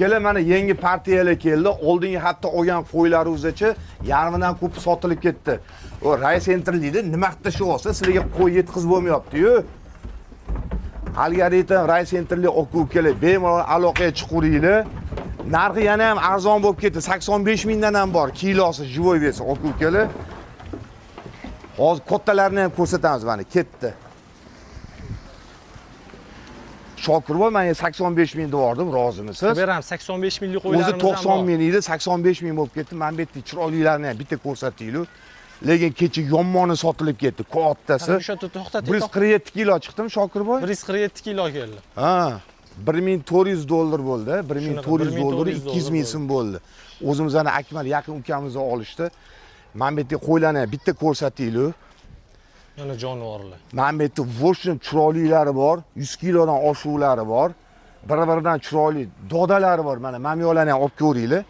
Ukalar, mana yangi partiyalar keldi. Oldingi hafta olgan qo'ylaringizchi yarmidan ko'p sotilib ketdi. O raysentrlikda nima qilib shu olsa, sizlarga qo'y yetkazib bo'lmayapti-yu. Algoritm raysentrlik aka ukalar bemalol aloqaga chiqaveringlar. Narxi yana ham arzon bo'lib ketdi. 85 mingdan ham bor kilosi, живой вес aka ukalar. Hozir kattalarni ham ko'rsatamiz, mana ketdi. Shokirboy, menga 85 ming devordim, rozimisiz? Beramiz, 85 minglik O'zi qo'ylarimiz ham 90 bor. ming edi, 85 ming bo'lib ketdi. Mana bu yerda chiroylilarini ham bitta ko'rsatdinglar. Lekin kecha yomoni sotilib ketdi, kattasi. Ana o'sha yerda to'xtating. 147 kilo chiqdimi, Shokirboy? 147 kilo keldi. Ha, 1400 dollar bo'ldi. 1400 Shunaqa, dollar, 1400 200 ming so'm bo'ldi. O'zimizni Akmal yaqin ukamizni olishdi. Mana bu yerda qo'ylarni ham bitta ko'rsatdinglar. Mana jonivorlar. Mana bu yerda в chiroylilari bor, 100 kilodan oshuvlari bor. Bir-biridan chiroyli dodalari bor. Mana mamyolarni ham olib ko'ringlar.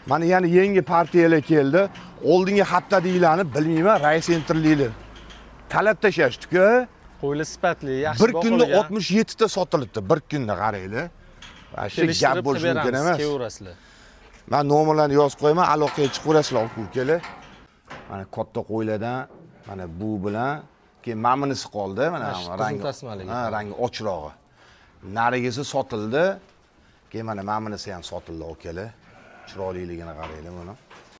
Mana yana yangi partiyalar keldi. Oldingi haftadagilarni bilmayman, raysentrliklar. Talab tashlashdi-ku. Qo'ylar sifatli, yaxshi Bir kunda boqilgan. 67 ta sotilibdi. Bir kunda qaranglar. Mana shu gap Kelishtirib bo'lishi qilib mumkin beramiz, emas. kelaverasizlar. Men nomerlarni yozib qo'yaman, aloqaga chiqaverasizlar aka ukalar. Mana katta qo'ylardan mana bu bilan keyin mana bunisi qoldi, mana Mana shu qizil rangi tasmaligi. Ha, rangi ochrog'i. Narigisi sotildi. Keyin mana bunisi ham sotildi akalar. Chiroyliligini qaranglar buni.